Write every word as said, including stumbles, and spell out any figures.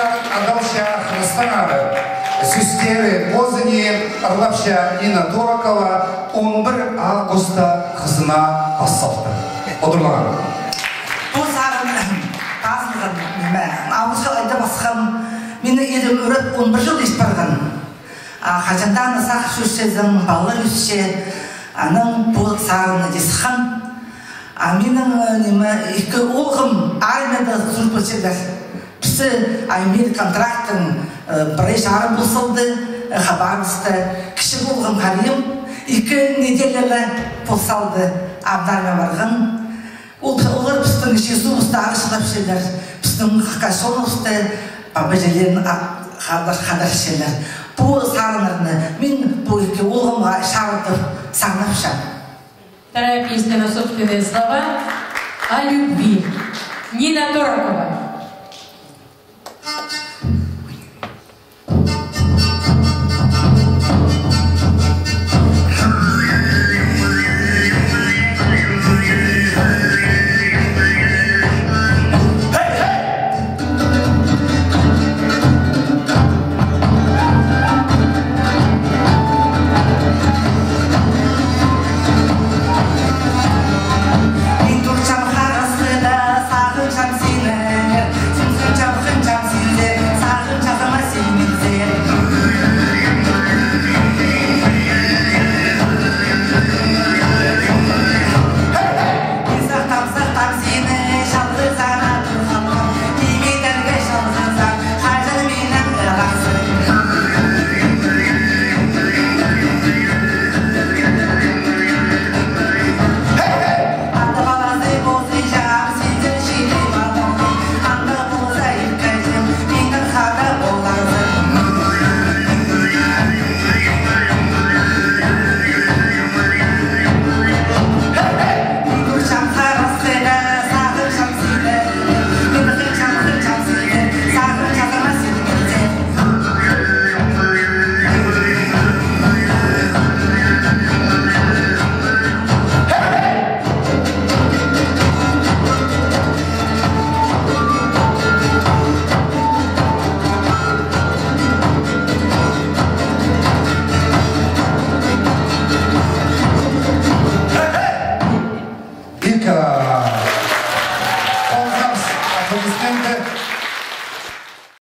Адалча хыныстаңар. Сӧстерін позынаң ырлапча Нина Торокова, он пір августта хызына пас салды. Одырлаңар. Пу сарын пазылған, ниме, августха айда пасхам, минің ирім ӱреп он пір чыл ис парған. А хаҷан даа аны сағып чӧрчезің, палалар ӧсче, анаң пу сарынны даа сыххан. А минің, э, ниме, ікі оолғым армияда сурып килчелер. Пісті Аймир контрактың, э, пірее чарым пол салды, э, Хабаровскта. Кічіг оолғым Харим ікі неделя ла пол салды, амды армияа парған. Ол, олар пістің чизуубысты арачылапчалар, пістің костюмыбысты, пабаҷаларын а-, хадар-, хадарчалар. Пу сарыннарны мин пу ікі оолғымға чарыдып саңнапчам. Вторая песня на собственные слова о любви. Нина Торокова.